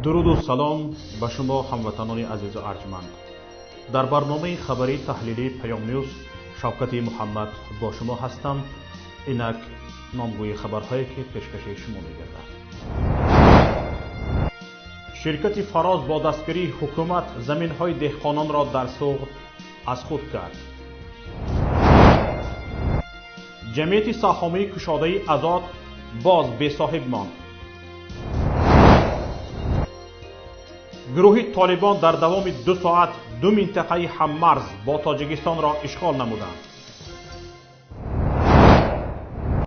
Дуруду салом ба шумо ҳамватанони азизу арҷманд. Дар барномаи хабарии таҳлилии Паём Ньюс Шавкати Муҳаммад бо шумо ҳастам. Инак номгӯи хабарҳое ки пешкаши шумо мегардад. Ширкати Фароз бо дастгирии ҳукумат заминҳои деҳқононро дар Суғд аз худ кард. Ҷамъияти саҳомии кушодаи Азот боз бесоҳиб монд. Гурӯҳи Толибон дар давоми 2 соат 2 минтақаи ҳаммарз бо Тоҷикистонро ишғол намуданд.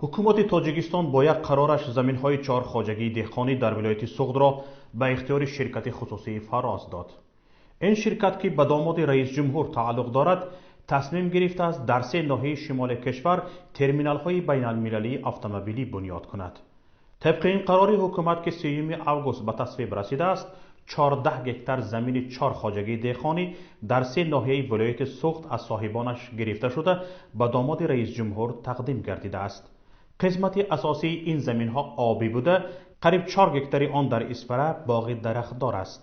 Ҳукумати Тоҷикистон бо як қарораш заминҳои 4 хоҷагии деҳқонӣ дар вилояти Суғдро ба ихтиёри ширкати хусусии Фароз дод. Ин ширкат, ки ба домоди раисҷумҳур тааллуқ дорад, тасмим гирифтааст дар 3 ноҳияи шимоли кишвар терминалҳои байналмилалии автомобилӣ бунёд кунад. Тибқи ин қарори ҳукумат, ки 3 август ба тасвиб расидааст, 14 гектар замини 4 хоҷагии деҳқонӣ дар 3 ноҳияи вилояти Суғд аз соҳибонаш гирифта шуда ба домоди раисҷумҳур тақдим гардидааст. Қисмати асосии ин заминҳо обӣ буда, қариб 4 гектари он дар Исфара боғи дарахтдор аст.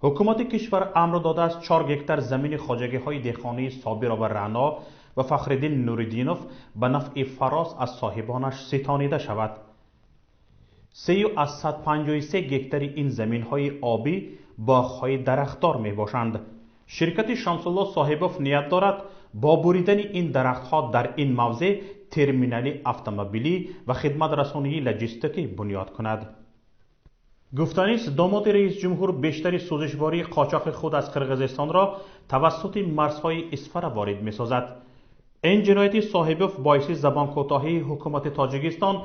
Ҳукумати кишвар амр додааст 4 гектар замини хоҷагиҳои деҳқонии Собирова Раъно ва Фахриддин Нуриддинов ба нафъи Фароз аз соҳибонаш ситонида шавад. 3,53 гектари ин заминҳои обӣ боғҳои дарахтдор мебошанд. Ширкати Шамсулло Соҳибов ният дорад бо буридани ин дарахтҳо дар ин мавзеъ терминали автомобилӣ ва хидматрасонии логистикӣ бунёд кунад. Гуфтанист, домоди раисҷумҳур бештари сӯзишвории қочоқи худ аз Қирғизистонро тавассути марзҳои Исфара ворид месозад. Ин ҷинояти Соҳибов боиси забонкӯтоҳии ҳукумати Тоҷикистон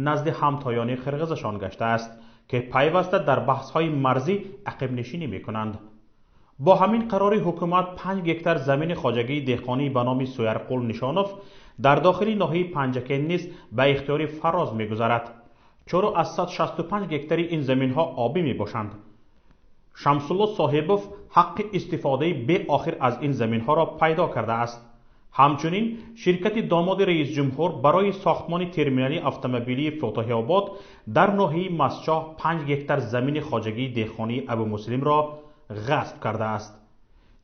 назди ҳамтоёни қирғизашон гаштааст, ки пайваста дар баҳсҳои марзӣ ақибнишинӣ мекунанд. Бо ҳамин қарори ҳукумат 5 гектар замини хоҷагии деҳқонӣ ба номи Суярқул Нишонов дар дохили ноҳияи Панҷакент низ ба ихтиёри Фароз мегузарад. 4,65 гектари ин заминҳо обӣ мебошанд. Шамсулло Соҳибов ҳаққи истифодаи беохир аз ин заминҳоро пайдо кардааст. Ҳамчунин ширкати домоди раисҷумҳур барои сохтмони терминали автомобилии Фотиҳобод дар ноҳияи Мастчоҳ 5 гектар замини хоҷагии деҳқонии Абумуслимро ғасб кардааст.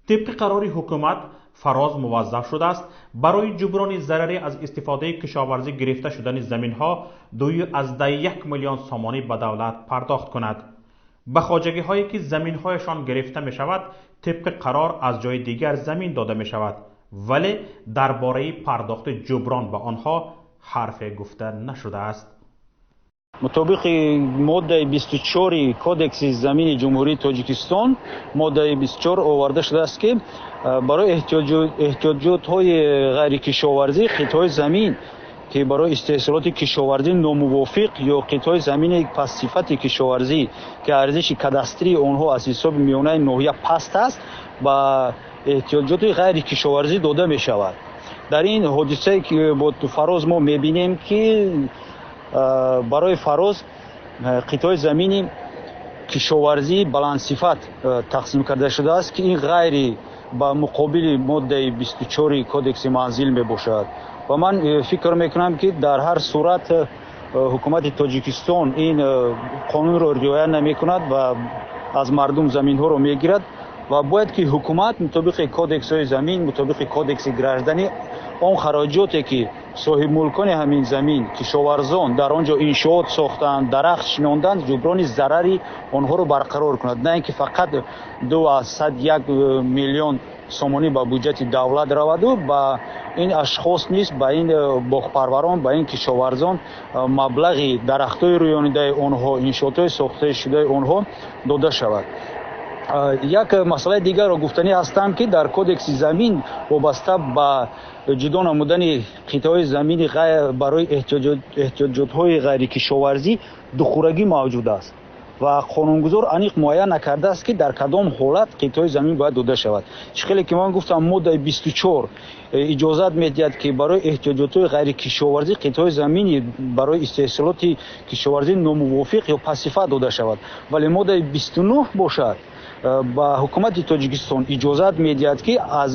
Тибқи қарори ҳукумат Фароз муваззаф шудааст барои ҷуброни зараре аз истифодаи кишоварзӣ гирифта шудани заминҳо 2,1 миллион сомонӣ ба давлат пардохт кунад. Ба хоҷагиҳое ки заминҳояшон гирифта мешавад, тибқи қарор аз ҷои дигар замин дода мешавад, вале дар бораи пардохти ҷуброн ба онҳо ҳарфе гуфта нашудааст. Мутобиқи моддаи 24 Кодекси замини Ҷумҳурии Тоҷикистон, моддаи 24 оварда шудааст, ки барои эҳтиёҷотҳои ғайрикишоварзӣ қитъаҳои замин, ки барои истеҳсолоти кишоварзӣ номувофиқ ё қитъаҳои замини пастсифати кишоварзӣ, ки арзиши кадастрии онҳо аз ҳисоби миёнаи ноҳия паст аст, ба эҳтиёҷоти ғайрикишоварзӣ дода мешавад. Дар ин ҳодисае, ки бо Фароз мо мебинем, ки барои Фароз қитъаҳои замини кишоварзӣ баландсифат тақсим карда шудааст, ки ин ғайри ба муқобили моддаи 24 Кодекси манзил мебошад. Ва ман фикр мекунам, ки дар ҳар сурат ҳукумати Тоҷикистон ин қонунро риоя намекунад ва аз мардум заминҳоро мегирад ва бояд ки ҳукумат мутобиқи кодексҳои замин, мутобиқи кодекси гражданӣ он хароҷоте, ки соҳибмулкони ҳамин замин, кишоварзон дар он ҷо иншоот сохтанд, дарахт шинонданд, ҷуброни зарари онҳоро барқарор кунад, на ин ки фақат 2,1 миллион сомонӣ ба буҷати давлат раваду ба ин ашхос низ, ба ин боғпарварон, ба ин кишоварзон маблағи дарахтҳои рӯёнидаи онҳо, иншоотҳои сохтаи шудаи онҳо дода шавад. Як масъалаи дигарро гуфтанӣ ҳастам, ки дар кодекси замин вобаста ба ҷудо намудани қитъаҳои замини барои эҳтиёҷотҳои ғайрикишоварзӣ духурагӣ мавҷуд аст ва қонунгузор аниқ муайян накардааст, ки дар кадом ҳолат қитъаҳои замин бояд дода шавад. Чӣ хеле ки ман гуфтам, моддаи 24 иҷозат медиҳад, ки барои эҳтиёҷотҳои ғайрикишоварзӣ қитъаҳои замини барои истеҳсолоти кишоварзӣ номувофиқ ё пастсифат дода шавад, вале моддаи 29 бошад ба ҳукумати Тоҷикистон иҷозат медиҳад, ки аз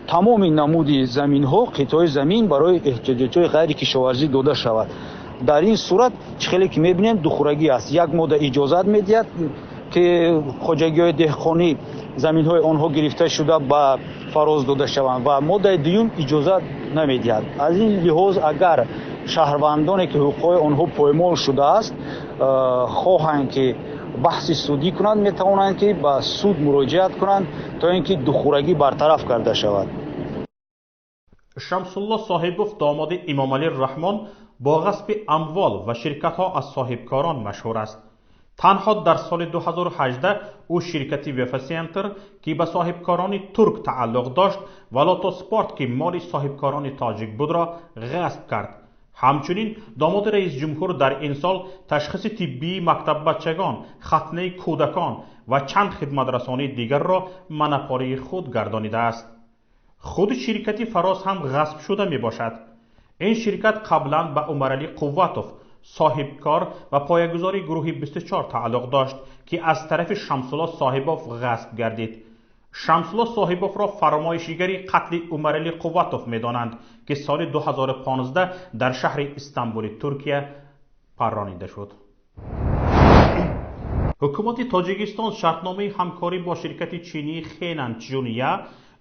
тамоми намуди заминҳо қитъаҳои замин барои эҳтиёҷотҳои ғайрикишоварзӣ дода шавад. Дар ин сурат чӣ хеле ки мебинем духурагӣ аст. Як модда иҷозат медиҳад ки хоҷагиҳои деҳқонӣ заминҳои онҳо гирифта шуда ба Фароз дода шаванд ва моддаи дуюм иҷозат намедиҳад. Аз ин лиҳоз, агар шаҳрвандоне ки ҳуқуқҳои онҳо поймол шудааст, хоҳанд ки баҳси судӣ кунанд, метавонанд ки ба суд муроҷиат кунанд то ин ки духурагӣ бартараф карда шавад. Шамсулло Соҳибов, домоди Имомалӣ Раҳмон, бо ғасби амвол ва ширкатҳо аз соҳибкорон машҳур аст. Танҳо дар соли 2018 ӯ ширкати Вефа Сентр, ки ба соҳибкорони турк тааллуқ дошт, ва Лото Спорт, ки моли соҳибкорони тоҷик будро, ғасб кард. Ҳамчунин домоди раисҷумҳур дар ин сол ташхиси тиббии мактаббачагон, хатнаи кӯдакон ва чанд хидматрасонии дигарро монополии худ гардонидааст. Худи ширкати Фароз ҳам ғасб шуда мебошад. Ин ширкат қаблан ба Умаралӣ Қувватов, соҳибкор ва поягузори гурӯҳи 24, тааллуқ дошт, ки аз тарафи Шамсулло Соҳибов ғасб гардид. Шамсулло Соҳибовро фармоишигари қатли Умаралӣ Қувватов медонанд, ки соли 2015 дар шаҳри Истанбули Туркия парронида шуд. Ҳукумати Тоҷикистон шартномаи ҳамкорӣ бо ширкати чинии Хенан Чжуния,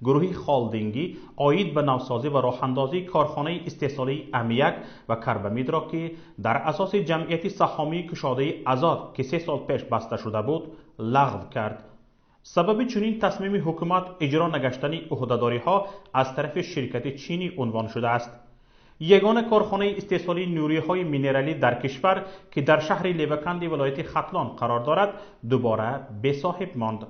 гурӯҳи холдингӣ, оид ба навсозӣ ва роҳандозии корхонаи истеҳсолии аммиак ва карбамидро, ки дар асоси ҷамъияти саҳомии кушодаи Азот, ки 3 сол пеш баста шуда буд, лағв кард. Сабаби чунин тасмими ҳукумат иҷро нагаштани ӯҳдадориҳо аз тарафи ширкати чинӣ унвон шудааст. Ягона корхонаи истеҳсолии нуриҳои минералӣ дар кишвар, ки дар шаҳри Леваканди вилояти Хатлон қарор дорад, дубора бесоҳиб монд.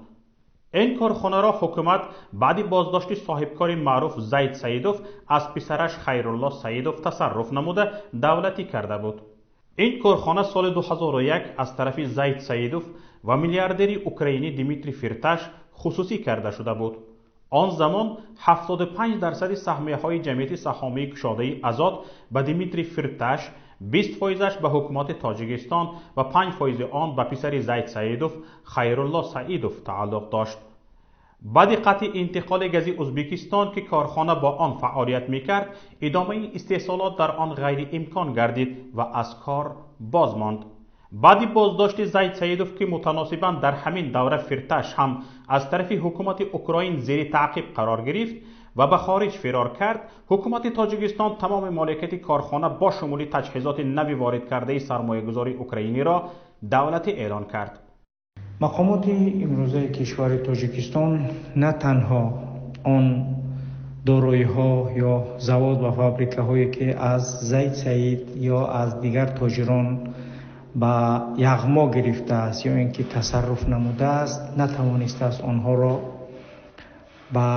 Ин корхонаро ҳукумат баъди боздошти соҳибкори маъруф Зайд Саидов аз писараш Хайрулло Саидов тасарруф намуда, давлатӣ карда буд. Ин корхона соли 2001 аз тарафи Зайд Саидов ва миллиардери украинӣ Дмитрий Фирташ хусусӣ карда шуда буд. Он замон 75 дарсади саҳмияҳои ҷамъияти саҳомии кушодаи Азот ба Дмитрий Фирташ, 20 фоизаш ба ҳукумати Тоҷикистон ва 5 фоизи он ба писари Зайд Саидов, Хайрулло Саидов, тааллуқ дошт. Баъди қатъи интиқоли гази Ӯзбекистон, ки корхона бо он фаъолият мекард, идомаи истеҳсолот дар он ғайриимкон гардид ва аз кор боз монд. Баъди боздошти Зайд Саидов, ки мутаносибан дар ҳамин давра Фирташ ҳам аз тарафи ҳукумати Украин зери таъқиб қарор гирифт ва ба хориҷ фирор кард, ҳукумати Тоҷикистон тамоми моликияти корхона бо шумули таҷҳизоти нави ворид кардаи сармоягузори украиниро давлатӣ эълон кард. Мақомоти имрӯзаи кишвари Тоҷикистон на танҳо он дороиҳо ё завод ва фабрикаҳое, ки аз Зайд Саид ё аз дигар тоҷирон ба яғмо гирифтааст ё ин ки тасарруф намудааст, натавонистааст онҳоро ба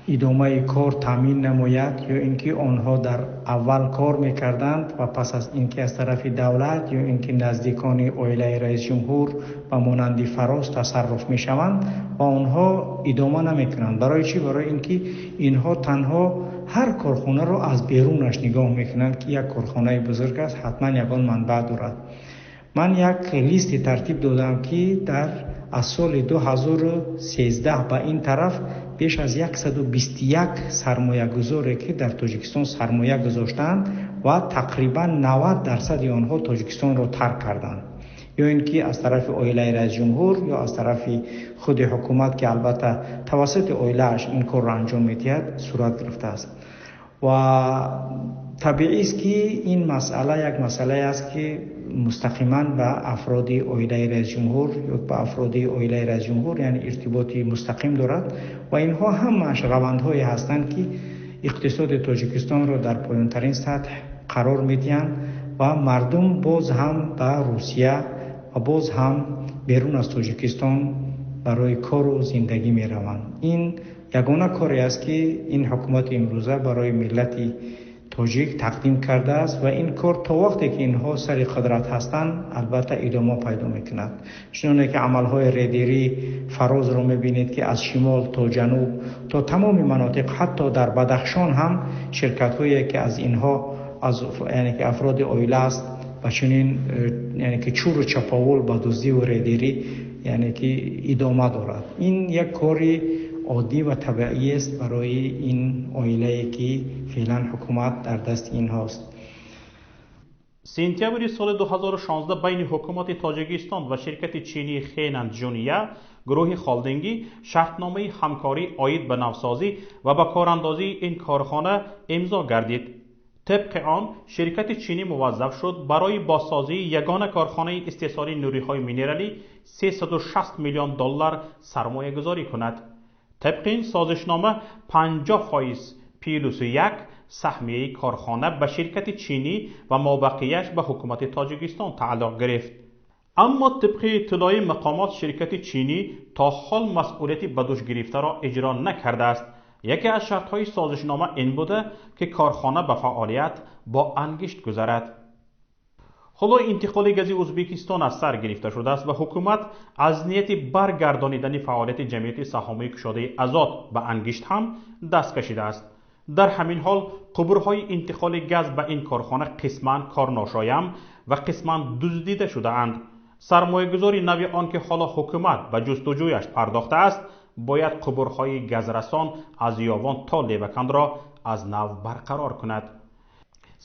идомаи кор таъмин намояд, ё ин ки онҳо дар аввал кор мекарданд ва пас аз ин ки аз тарафи давлат ё ин ки наздикони оилаи раисҷумҳур ба монанди Фароз тасарруф мешаванд ва онҳо идома намекунанд. Барои чӣ? Барои ин ки инҳо танҳо ҳар корхонаро аз берунаш нигоҳ мекунанд, ки як корхонаи бузург аст, ҳатман ягон манбаъ дорад. Ман як листи тартиб додам, ки дар аз соли 2013 ба ин тараф беш аз 121 сармоягузоре, ки дар Тоҷикистон сармоя гузоштаанд, ва тақрибан 90 дарсади онҳо Тоҷикистонро тарк карданд, ё ин ки аз тарафи оилаи раисҷумҳур, ё аз тарафи худи ҳукумат, ки албатта тавассути оилааш ин корро анҷом медиҳад, сурат гирифтааст. Ва табиист, ки ин масъала як масъалае аст, ки мустақиман ба афроди оилаи раисҷумҳур ё ба афроди оилаи раисҷумҳур, яъне иртиботи мустақим дорад. Ва инҳо ҳамааш равандҳое ҳастанд, ки иқтисоди Тоҷикистонро дар поёнтарин сатҳ қарор медиҳанд ва мардум боз ҳам ба Русия ва боз ҳам берун аз Тоҷикистон барои кору зиндагӣ мераванд. Ин ягона коре аст, ки ин ҳукумати имрӯза барои миллати тоҷик тақдим кардааст, ва ин кор то вақте ки инҳо сари қудрат ҳастанд, албатта идома пайдо мекунад. Чуноне ки амалҳои рейдерии Фарозро мебинед, ки аз шимол то ҷануб, то тамоми манотиқ, ҳатто дар Бадахшон ҳам ширкатҳое, ки аз инҳо, аз яъне ки афроди оила аст, ба чунин яъне ки чуру чаповул, ба дуздиву рейдерӣ яъне ки идома дорад. Ин як кори оддӣ ва табиӣ аст барои ин оилае, ки феълан ҳукумат дар дасти инҳост. Сентябри соли 2016 байни ҳукумати Тоҷикистон ва ширкати чинии Хенан Жуния гурӯҳи холдингӣ шартномаи ҳамкорӣ оид ба навсозӣ ва ба корандозии ин корхона имзо гардид. Тибқи он ширкати чинӣ муваззаф шуд барои бозсозии ягона корхонаи истеҳсоли нуриҳои минералӣ 360 миллион доллар сармоягузорӣ кунад. Тибқи ин созишнома 50% плюс 1 саҳмияи корхона ба ширкати чинӣ ва мобақияш ба ҳукумати Тоҷикистон тааллуқ гирифт. Аммо тибқи иттилои мақомот ширкати чинӣ то ҳол масъулияти ба дӯш гирифтаро иҷро накардааст. Яке аз шартҳои созишнома ин буда, ки корхона ба фаъолият бо ангишт гузарад. Ҳоло интиқоли гази Ӯзбекистон аз сар гирифта шудааст ва ҳукумат аз нияти баргардонидани фаъолияти ҷамъияти саҳомии кушодаи Азот ба ангишт ҳам даст кашидааст. Дар ҳамин ҳол қубурҳои интиқоли газ ба ин корхона қисман корношоям ва қисман дуздида шудаанд. Сармоягузори нави он ки ҳоло ҳукумат ба ҷустуҷӯяш пардохтааст, бояд қубурҳои газрасон аз Ёвон то Левакандро аз нав барқарор кунад.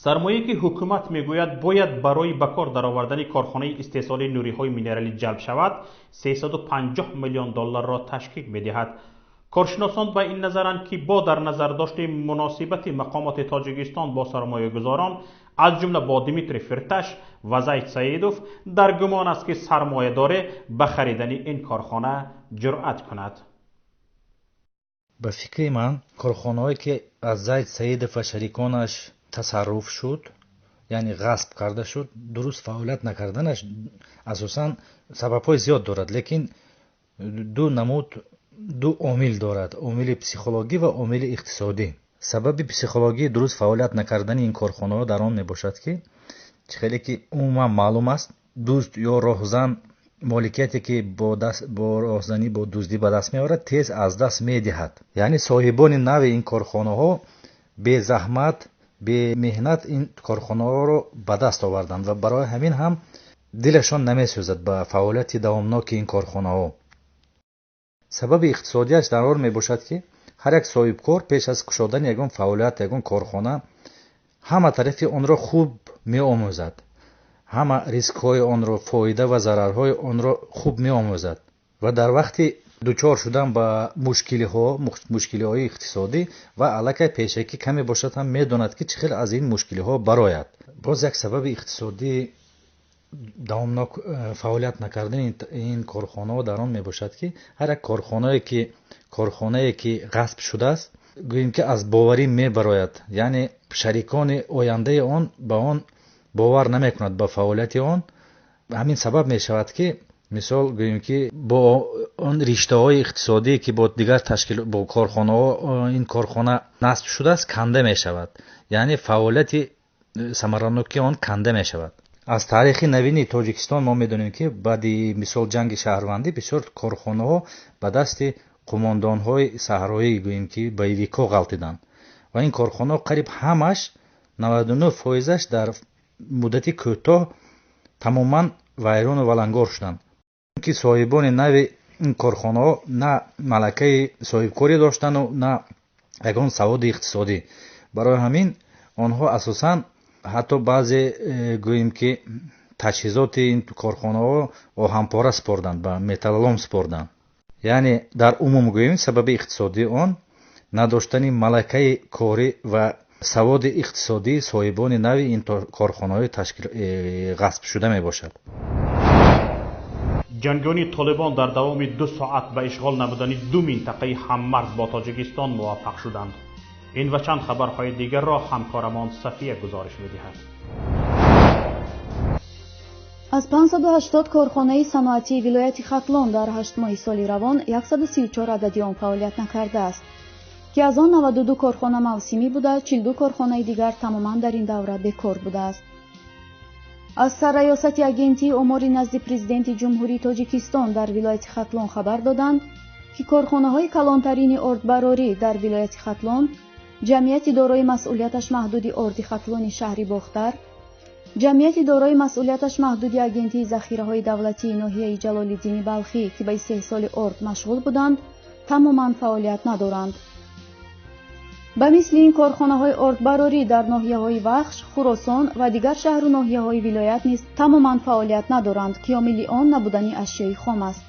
Сармояе ки ҳукумат мегӯяд бояд барои ба кор даровардани корхонаи истеҳсоли нуриҳои минералӣ ҷалб шавад, 350 миллион долларро ташкил медиҳад. Коршиносон ба ин назаранд, ки бо дар назардошти муносибати мақомоти Тоҷикистон бо сармоягузорон, аз ҷумла бо Дмитрий Фирташ ва Зайд Саидов, дар гумон аст, ки сармоядоре ба харидани ин корхона ҷуръат кунад. Ба фикри ман, корхонаҳое ки аз Зайд Саидов ва шариконаш тасарруф шуд, яъне ғасб карда шуд, дуруст фаъолият накарданаш асосан сабабҳои зиёд дорад, лекин ду намуд, ду омил дорад: омили психологӣ ва омили иқтисодӣ. Сабаби психологии дуруст фаъолият накардани ин корхонаҳо дар он мебошад, ки чӣ хеле ки умуман маълум аст, дузд ё роҳзан моликияте ки бо роҳзанӣ, бо дуздӣ ба даст меорад, тез аз даст медиҳад. Яъне соҳибони нави ин корхонаҳо безаҳмат, бемеҳнат ин корхонаҳоро ба даст оварданд ва барои ҳамин ҳам дилашон намесӯзад ба фаъолияти давомноки ин корхонаҳо. Сабаби иқтисодиаш дар он мебошад, ки ҳар як соҳибкор пеш аз кушодани ягон фаъолият, ягон корхона, ҳама тарафи онро хуб меомӯзад, ҳама рискҳои онро, фоида ва зарарҳои онро хуб меомӯзад ва дар вақти дучор шудан ба мушкилиҳо, мушкилиҳои иқтисодӣ ва аллакай пешакӣ каме бошад ҳам медонад, ки чӣ хел аз ин мушкилиҳо барояд. Боз як сабаби иқтисодӣ давомнок фаъолият накардани ин корхонаҳо дар он мебошад, ки ҳар як корхонае ки ғасб шудааст, гӯем ки аз боварӣ мебарояд, яъне шарикони ояндаи он ба он бовар намекунад, ба фаъолияти он. Ҳамин сабаб мешавад, ки мисол гӯем ки бо он риштаҳои иқтисодӣ ки бо дигар ташкил, бо корхонаҳо ин корхона насб шудааст, канда мешавад, яъне фаъолияти самаранокии он канда мешавад. Аз таърихи навини Тоҷикистон мо медонем, ки баъди мисол ҷанги шаҳрвандӣ бисёр корхонаҳо ба дасти қумондонҳои саҳроӣ, гӯем ки боевикҳо ғалтиданд ва ин корхонаҳо қариб ҳамаш 99%-аш дар муддати кӯтоҳ тамоман вайрону валангор шуданд, ки соҳибони нави ин корхонаҳо на малакаи соҳибкорӣ доштанду на ягон саводи иқтисодӣ. Барои ҳамин онҳо асосан ҳатто баъзе гӯем ки таҷҳизоти ин корхонаҳо оҳанпора супорданд, ба металлолом супорданд. Яъне дар умум гӯем, сабаби иқтисодии он надоштани малакаи корӣ ва саводи иқтисодии соҳибони нави ин корхонаҳои ғасбшуда мебошад. Ҷангиёни Толибон дар давоми 2 соат ба ишғол намудани 2 минтақаи ҳаммарз бо Тоҷикистон муваффақ шуданд. Ин ва чанд хабарҳои дигарро ҳамкорамон Сафия гузориш медиҳад. Аз 580 корхонаи саноатии вилояти Хатлон дар 8 моҳи соли равон 134 адади он фаъолият накардааст, ки аз он 92 корхона мавсимӣ буда, 42 корхонаи дигар тамоман дар ин давра бекор будааст. Аз сарраёсати агентии омори назди президенти Ҷумҳурии Тоҷикистон дар вилояти Хатлон хабар доданд, ки корхонаҳои калонтарини ордбарорӣ дар вилояти Хатлон, ҷамъияти дорои масъулияташ маҳдуди орди Хатлони шаҳри Бохтар, ҷамъияти дорои масъулияташ маҳдуди агентии захираҳои давлатии ноҳияи Ҷалолиддини Балхӣ, ки ба истеҳсоли орд машғул буданд, тамоман фаъолият надоранд. Ба мисли ин корхонаҳои ордбарорӣ дар ноҳияҳои Вахш, Хуросон ва дигар шаҳру ноҳияҳои вилоят низ тамоман фаъолият надоранд, ки омили он набудани ашёи хом аст.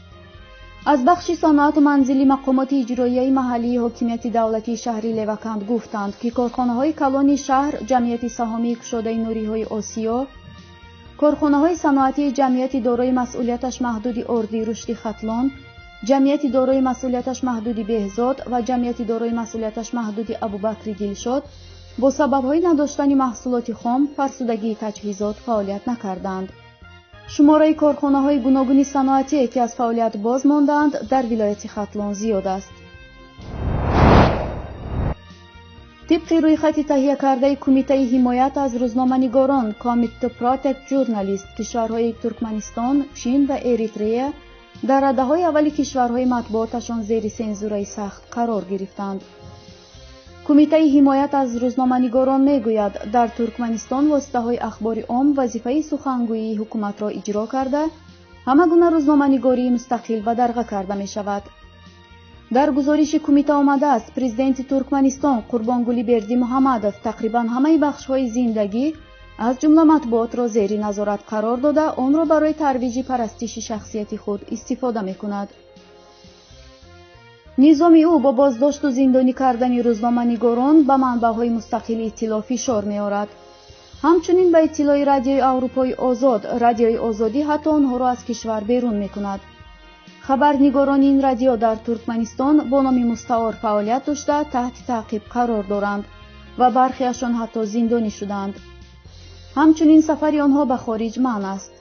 Аз бахши саноату манзили мақомоти иҷроияи маҳаллии ҳокимияти давлатии шаҳри Леваканд гуфтанд, ки корхонаҳои калони шаҳр, ҷамъияти саҳомии кушодаи нуриҳои Осиё, корхонаҳои саноатии ҷамъияти дорои масъулияташ маҳдуди орди рушди Хатлон, ҷамъияти дорои масъулияташ маҳдуди Беҳзод ва ҷамъияти дорои масъулияташ маҳдуди Абубакри Дилшод бо сабабҳои надоштани маҳсулоти хом, фарсудагии таҷҳизот фаъолият накарданд. Шумораи корхонаҳои гуногуни саноатие, ки аз фаъолият боз мондаанд, дар вилояти Хатлон зиёд аст. Тибқи рӯйхати таҳиякардаи Кумитаи ҳимоят аз рӯзноманигорон Committee to Protect Journalists, кишварҳои Туркманистон, Чин ва Эритрея дар радаҳои аввали кишварҳои матбуоташон зери сензураи сахт қарор гирифтанд. Кумитаи ҳимоят аз рӯзноманигорон мегӯяд, дар Туркманистон воситаҳои ахбори ом вазифаи сухангӯии ҳукуматро иҷро карда, ҳама гуна рӯзноманигории мустақил бадарға карда мешавад. Дар гузориши кумита омадааст, президенти Туркманистон Қурбонгули Бердимуҳаммадов тақрибан ҳамаи бахшҳои зиндагӣ, аз ҷумла матбуотро зери назорат қарор дода, онро барои тарвиҷи парастиши шахсияти худ истифода мекунад. Низоми ӯ бо боздошту зиндонӣ кардани рӯзноманигорон ба манбаъҳои мустақили иттилоъ фишор меорад. Ҳамчунин ба иттилои Радиои Аврупои Озод, Радиои Озодӣ ҳатто онҳоро аз кишвар берун мекунад. Хабарнигорони ин радио дар Туркманистон бо номи мустаор фаъолият дошта, таҳти таъқиб қарор доранд ва бархеашон ҳатто зиндонӣ шуданд. Ҳамчунин сафари онҳо ба хориҷ манъ аст.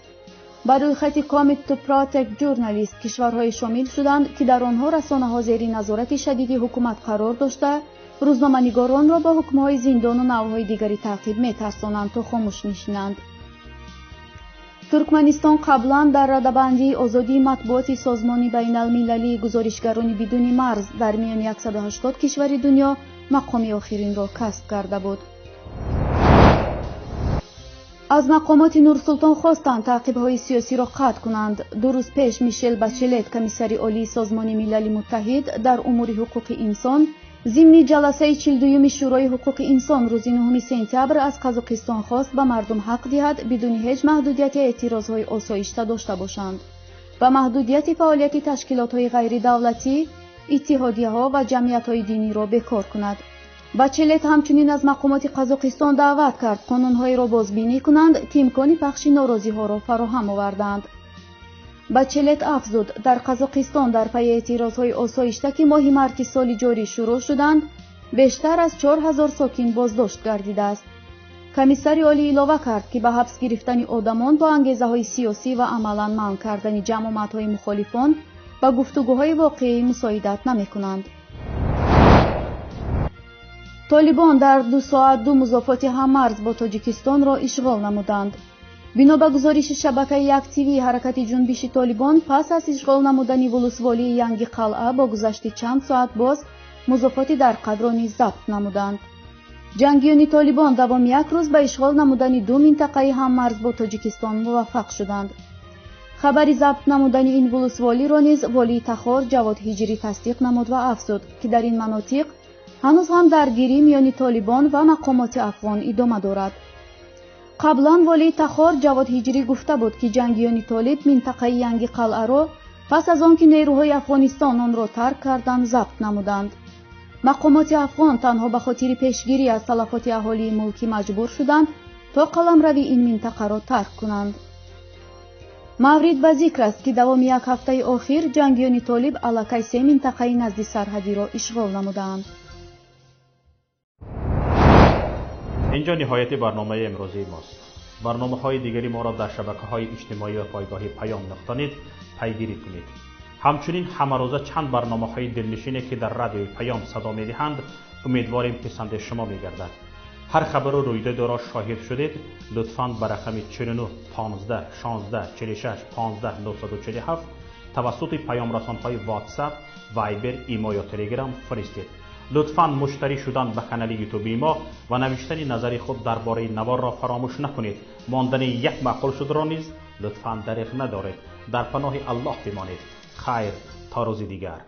Ба рӯйхати Committee to Protect Journalists кишварҳое шомил шуданд, ки дар онҳо расонаҳо зери назорати шадиди ҳукумат қарор дошта, рӯзноманигоронро бо ҳукмҳои зиндону навъҳои дигари таъқиб метарсонанд то хомӯш нишинанд. Туркманистон қаблан дар радабандии озодии матбуоти Созмони байналмилалии гузоришгарони бидуни марз дар миёни 180 кишвари дунё мақоми охиринро касб карда буд. Аз мақомоти Нурсултон хостанд таъқибҳои сиёсиро қатъ кунанд. Ду рӯз пеш Мишел Бачелет, комиссари олии Созмони Милали Муттаҳид дар умури ҳуқуқи инсон, зимни ҷаласаи 42-юми Шӯрои ҳуқуқи инсон рӯзи 9 сентябр аз Қазоқистон хост ба мардум ҳақ диҳад бидуни ҳеҷ маҳдудияти эътирозҳои осоишта дошта бошанд ва маҳдудияти фаъолияти ташкилотҳои ғайридавлатӣ, иттиҳодияҳо ва ҷамъиятҳои диниро бекор кунад. Бачелет ҳамчунин аз мақомоти Қазоқистон даъват кард қонунҳоеро бозбинӣ кунанд, ки имкони пахши норозиҳоро фароҳам оварданд. Бачелет афзуд, дар Қазоқистон дар пайи эътирозҳои осоишта, ки моҳи марти соли ҷорӣ шурӯъ шуданд, бештар аз 4000 сокин боздошт гардидааст. Комиссари олӣ илова кард, ки ба ҳабс гирифтани одамон бо ангезаҳои сиёсӣ ва амалан манъ кардани ҷамъомадҳои мухолифон ба гуфтугӯҳои воқеӣ мусоидат намекунанд. Толибон дар 2 соат ду музофоти ҳаммарз бо Тоҷикистонро ишғол намуданд. Бино ба гузориши шабакаи Як ТВ, ҳаракати ҷунбиши Толибон пас аз ишғол намудани вулусволии Янги Қалъа бо гузашти чанд соат боз музофоти дарқадро низ забт намуданд. Ҷангиёни Толибон давоми як рӯз ба ишғол намудани ду минтақаи ҳаммарз бо Тоҷикистон муваффақ шуданд. Хабари забт намудани ин вулусволиро низ волии Тахор Ҷавод Ҳиҷрӣ тасдиқ намуд ва афзуд, ки дар ин манотиқ ҳанӯз ҳам даргирӣ миёни Толибон ва мақомоти афғон идома дорад. Қаблан волии Тахор Ҷавод Ҳиҷрӣ гуфта буд, ки ҷангиёни Толиб минтақаи Янги Қалъаро пас аз он ки нерӯҳои Афғонистон онро тарк карданд, забт намуданд. Мақомоти афғон танҳо ба хотири пешгирӣ аз талафоти аҳолии мулкӣ маҷбур шуданд то қаламрави ин минтақаро тарк кунанд. Маврид ба зикр аст, ки давоми як ҳафтаи охир ҷангиёни Толиб аллакай 3 минтақаи назди сарҳадиро ишғол намудаанд. Инҷо ниҳояти барномаи имрӯзии мост. Барномаҳои дигари моро дар шабакаҳои иҷтимоӣ ва пойгоҳи Паём нуқта нет пайгирӣ кунед. Ҳамчунин ҳамарӯза чанд барномаҳои дилнишине, ки дар радиои Паём садо медиҳанд, умедворем писанди шумо мегардад. Ҳар хабару рӯйдодро шоҳид шудед, лутфан ба рақами 49 15 16 46 15 947 тавассути паёмрасонҳои WhatsApp, Viber, Имо ё Telegram фиристед. Лутфан муштарӣ шудан ба канали ютуби мо ва навиштани назари худ дар бораи наворро фаромӯш накунед. Мондани як маъқул шудро низ лутфан дариғ надоред. Дар паноҳи Аллоҳ бимонед. Хайр, то рӯзи дигар.